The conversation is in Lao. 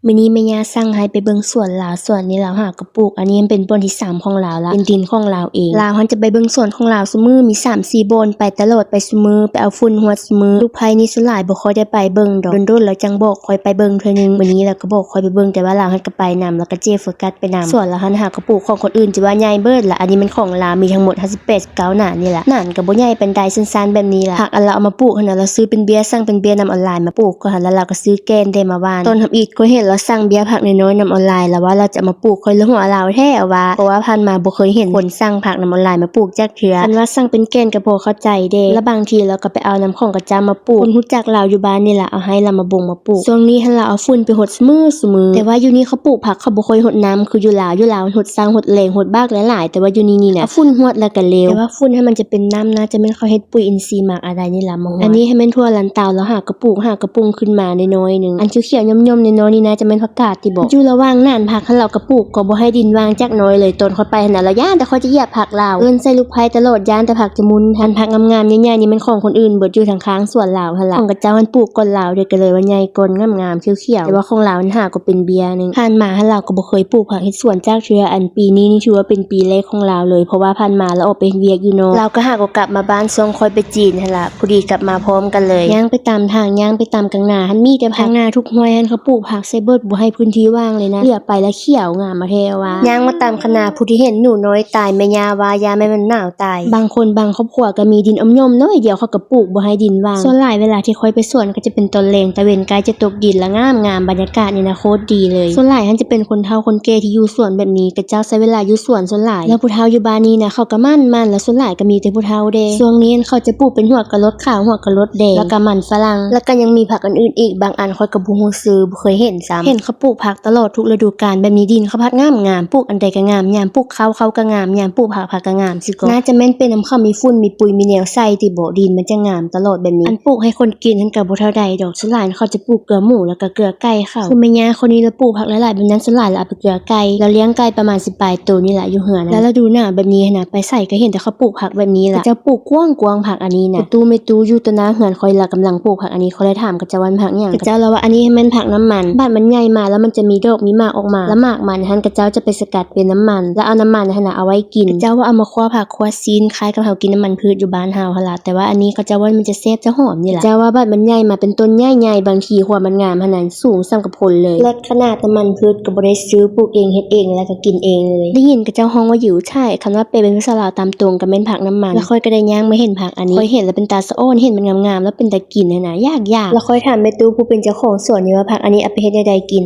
ມື້ນີ້ແມ່ຍ່າສັ່ງໃຫ້ໄປເບິ່ງສວນລາວ ສວນນີ້ລາວຫາກະປູກ. ອັນນີ້ມັນເປັນບ່ອນທີສາມຂອງລາວລະ ເປັນດິນຂອງລາວເອງ. ລາວຫັ້ນຈະໄປເບິ່ງສວນຂອງລາວຊຸມື້ ມີສາມສີ່ບ່ອນ ໄປຕະຫຼອດ ໄປຊຸມື້ ໄປເອົາຝຸ່ນຮວດຊຸມື້. ລູກໃພ້ນີ້ສ່ວນຫຼາຍບໍ່ຄ່ອຍໄດ້ໄປເບິ່ງດອກ ດົນໆແລ້ວຈັ່ງບອກຂ້ອຍໄປເບິ່ງເທື່ອໜຶ່ງ. ມື້ນີ້ລາວກໍບອກຂ້ອຍໄປເບິ່ງ ແຕ່ວ່າລາວຫັ້ນກໍໄປນຳ ແລ້ວກໍເຈໂຟກັສໄປນຳ. ສວນລາວຫັ້ນຫາກະປູກຂອງຄົນອື່ນ ຈະວ່າໃຫຍ່ເບິດລະ ອັນນີ້ແມ່ນຂອງລາວ ມີທັງໝົດຫ້າສິບແປດ ເກົ້າໜານີ້ລະ ໜານກໍບໍ່ໃຫຍ່ປານໃດ ສັ້ນໆແບບນີ້ລະ. ຜັກອັນລາວເອົາມາປູກຫັ້ນນະ ລາວຊື້ເປັນເບ້ຍ ສັ່ງເປັນເບ້ຍນຳອອນລາຍມາປູກກ່ອນຫັ້ນ ແລ້ວລາວກໍຊື້ແກ່ນແດ່ມາຫວ່ານ. ຕອນທຳອິດຂ້ອຍເຫັນລາວສັ່ງເບ້ຍຜັກນ້ອຍໆນຳອອນລາຍ ລາວວ່າລາວຈະເອົາມາປູກ ຂ້ອຍເລີຍຫົວລາວແທ້ວ່າ ເພາະວ່າຜ່ານມາບໍ່ເຄີຍເຫັນຄົນສັ່ງຜັກນຳອອນລາຍມາປູກຈັກເທື່ອ. ຄັນວ່າສັ່ງເປັນແກ່ນກໍພໍເຂົ້າໃຈແດ່ ລະບາງທີລາວກໍໄປເອົານຳຂອງເຂົາເຈົ້າມາປູກ ຄົນຮູ້ຈັກລາວຢູ່ບ້ານນີ້ລະ ເອົາໃຫ້ລາວມາບົງມາ ປູກ. ຊ່ວງນີ້ຫັ້ນລາວເອົາຝຸ່ນໄປຫົດຊຸມື້ຊຸມື້ ແຕ່ວ່າຢູ່ນີ້ເຂົາປູກຜັກເຂົາບໍ່ຄ່ອຍຫົດນ້ຳຄືຢູ່ລາວ. ຢູ່ລາວຫົດຊ້ຳຫົດແລ້ງ ຫົດບາກຫຼາຍໆ ແຕ່ວ່າຢູ່ນີ້ນີ້ນະ ເອົາຝຸ່ນຫວດແລ້ວກໍເລວ. ແຕ່ວ່າຝຸ່ນຫັ້ນມັນຈະເປັນນ້ຳ ໜ້າຈະແມ່ນເຂົາເຮັດປຸ໋ຍອິນຊີໝາກອາໄດນີ້ລະມາຫວດ. ອັນນີ້ຫັ້ນແມ່ນຖົ່ວລັນເຕົາ ລາວຫາກະປູກ ຫາກະປຸງຂຶ້ນມານ້ອຍໆໜຶ່ງ. ອັນຂຽວໆຫຍ້ອມໆນ້ອຍໆນີ້ໜ້າຈະແມ່ນຜັກກາດຕິບໍ? ຢູ່ລະຫວ່າງໜານຜັກຫັ້ນລາວກະປູກ ກໍບໍ່ໃຫ້ດິນວ່າງຈັກໜ້ອຍເລີຍ. ຕອນຂ້ອຍໄປຫັ້ນນະ ລາວຢ້ານແຕ່ຂ້ອຍຈະຢຽບຜັກລາວ ເອີ້ນໃສ່ລູກໃພ້ຕະຫຼອດ ຢ້ານແຕ່ຜັກຈະໝຸ່ນ. ອັນຜັກງາມໆໃຫຍ່ໆນີ້ແມ່ນຂອງຄົນອື່ນເບິດ ຢູ່ທາງຂ້າງສວນລາວຫັ້ນລະ ຂອງເຂົາເຈົ້າຫັ້ນປູກກ່ອນລາວເດ້ ກໍເລີຍວ່າໃຫຍ່ກ່ອນ ງາມໆຂຽວໆ ແຕ່ວ່າຂອງລາວຫັ້ນຫາກໍເປັນເບ້ຍໜຶ່ງ. ຜ່ານມາຫັ້ນລາວກໍບໍ່ເຄີຍປູກຜັກເຮັດສວນຈັກເທື່ອ ອັນປີນີ້ນີ້ຖືວ່າເປັນປີແລກຂອງລາວເລີຍ ເພາະວ່າຜ່ານມາລາວອອກໄປເຮັດວຽກຢູ່ນອກ ລາວກໍຫາກໍກັບມາບ້ານຊ່ວງຂ້ອຍໄປຈີນຫັ້ນລະ ພໍດີກັບມາພ້ອມກັນເລີຍ. ຍ່າງໄປຕາມທາງ ຍ່າງໄປຕາມກາງນາຫັ້ນມີແຕ່ຜັກ ກາງນາທຸກຫ້ວຍຫັ້ນເຂົາປູກຜັກໃສ່ເບິດ ບໍ່ໃຫ້ພື້ນທີ່ວ່າງເລີຍນະ ເຫຼືອໄປລະຂຽວງາມມາແທ້ວ່າ. ຍ່າງມາຕາມຄັນນາ ຜູ້ທີ່ເຫັນໜູນ້ອຍຕາຍ ແມ່ຍ່າວ່າຢ່າແມ່ນມັນໜາວ ຕາຍ. ບາງຄົນບາງຄອບຄົວກໍມີດິນອອມໆໜ້ອຍດຽວ ເຂົາກໍປູກບໍ່ໃຫ້ດິນວ່າງ. ສ່ວນຫຼາຍເວລາທີ່ຂ້ອຍໄປສວນກໍຈະເປັນຕອນແລງ ຕາເວັນໃກ້ຈະຕົກດິນ ລະງາມໆ ບັນຍາກາດນີ້ນະໂຄດດີເລີຍ. ສ່ວນຫຼາຍຫັ້ນຈະເປັນຄົນເຖົ້າຄົນແກ່ທີ່ຢູ່ສວນແບບນີ້ ເຂົາເຈົ້າໃຊ້ເວລາຢູ່ສວນສ່ວນຫຼາຍ ແລ້ວຜູ້ເຖົ້າຢູ່ບ້ານນີ້ນະເຂົາກໍໝັ້ນໆ ແລ້ວສ່ວນຫຼາຍກໍມີແຕ່ຜູ້ເຖົ້າເດ້. ຊ່ວງນີ້ຫັ້ນເຂົາຈະປູກເປັນຫົວກະໂຫຼດຂາວ ຫົວກະໂຫຼດແດງ ແລ້ວກໍມັນຝຣັ່ງ ແລ້ວກໍຍັງມີຜັກອັນອື່ນອີກ ບາງອັນຂ້ອຍກໍບໍ່ຮູ້ຊື່ ບໍ່ເຄີຍເຫັນຊ້ຳ. ເຫັນເຂົາປູກຜັກຕະຫຼອດທຸກລະດູການ ແບບນີ້ດິນເຂົາພັດງາມໆ ປູກອັນໃດກໍງາມ ຍາມປູກເຂົ້າ ເຂົ້າກໍງາມ ຍາມປູກຜັກ ຜັກກໍງາມຄືເກົ່າ. ໜ້າຈະແມ່ນເປັນນຳເຂົາມີຝຸ່ນມີປຸ໋ຍມີແນວໃສ່ຕິບໍ ດິນມັນຈະງາມຕະຫຼອດແບບນີ້. ອັນປູກໃຫ້ຄົນກິນຫັ້ນກໍບໍ່ເທົ່າໃດດອກ ສ່ວນຫຼາຍເຂົາຈະປູກເກືອໝູ ແລ້ວກໍເກືອໄກ່ເຂົາ. ຄືແມ່ຍ່າຄົນນີ້ລະປູກຜັກຫຼາຍໆແບບນັ້ນ ສ່ວນຫຼາຍລະເອົາໄປເກືອໄກ່ ລະລ້ຽງໄກ່ປະມານສິບປາຍໂຕນີ້ລະຢູ່ເຮືອນ. ລະລະດູໜາວແບບນີ້ຫັ້ນນະ ໄປໃສກໍເຫັນແຕ່ເຂົາປູກຜັກແບບນີ້ລະ ເຂົາເຈົ້າປູກກວ້າງໆ ຜັກອັນນີ້ນະ. ພໍ່ຕູ້ແມ່ຕູ້ຢູ່ຕໍ່ໜ້າເຮືອນຂ້ອຍລະກຳລັງປູກຜັກອັນນີ້ ຂ້ອຍເລີຍຖາມເຂົາເຈົ້າວ່າມັນຜັກຫຍັງ ເຂົາເຈົ້າລະວ່າອັນນີ້ແມ່ນຜັກນ້ຳມັນ ບາດມັນໃຫຍ່ມາລະມັນຈະມີດອກມີໝາກອອກມາ ລະໝາກມັນຫັ້ນເຂົາເຈົ້າຈະໄປສະກັດເປັນນ້ຳມັນ ລະເອົານ້ຳມັນຫັ້ນນະເອົາໄວ້ກິນ. ເຂົາເຈົ້າວ່າເອົາມາຂົ້ວຜັກ ຂົ້ວຊີ້ນ ຄ້າຍກັບເຮົາກິນນ້ຳມັນພືດຢູ່ບ້ານເຮົາຫັ້ນລະ ແຕ່ວ່າອັນນີ້ເຂົາເຈົ້າວ່າມັນຈະແຊບຈະຫອມນີ້ລະ. ເຈົ້າວ່າບາດມັນໃຫຍ່ມາເປັນຕົ້ນໃຫຍ່ໆ ບາງທີຫົວມັນງາມຫັ້ນນະ ສູງສ່ຳກັບຄົນເລີຍ. ເລີດຂະໜາດ ນ້ຳມັນພືດກໍບໍ່ໄດ້ຊື້ ປູກເອງເຮັດເອງ ແລ້ວກໍກິນເອງເລີຍ. ໄດ້ຍິນເຂົາເຈົ້າຮ້ອງວ່າ ຢູ່ທ້າຍ ຄັນວ່າແປເປັນພາສາລາວຕາມຕົງກໍແມ່ນຜັກນ້ຳມັນ. ແລ້ວຂ້ອຍກໍໄດ້ຍ່າງມາເຫັນຜັກອັນນີ້ ຂ້ອຍເຫັນແລ້ວເປັນຕາສະອອນ ເຫັນມັນງາມໆ ແລ້ວເປັນຕາກິນຫັ້ນນະ ຢາກໆ. ແລ້ວຂ້ອຍຖາມແມ່ຕູ້ຜູ້ເປັນເຈົ້າຂອງສວນນີ້ວ່າ ຜັກອັນນີ້ເອົາໄປເຮັດແນວໃດກິນ?